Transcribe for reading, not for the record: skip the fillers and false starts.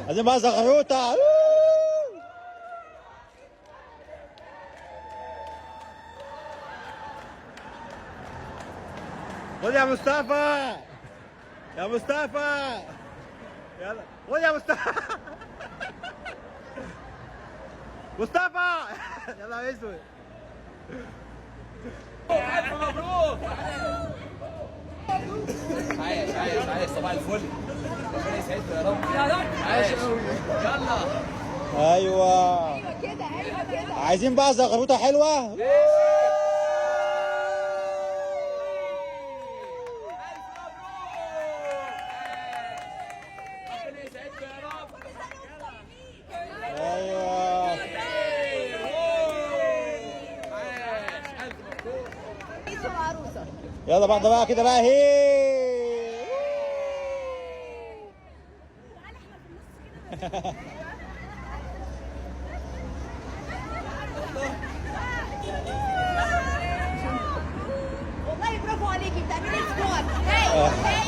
عايزين بقى زغروطه. خد يا مصطفى، يا مصطفى، يلا خد يا مصطفى. مصطفى يلا يا اسود. الف مبروك. عايش عايش عايش، صباح الفل، ربنا يسعدكم يا رب يا رب. عايش، يلا. ايوه ايوه كده، ايوه كده. عايزين بقى زغروطه حلوة. الف مبروك، ربنا يسعدكم يا رب. كل سنة وانتم طيبين. ايوه. عايش، الف مبروك. عريس وعروسه. يلا بقى ده بقى كده بقى هي. تعالى احنا في النص كده. والله برافو عليكي، بتعملي squat. هاي.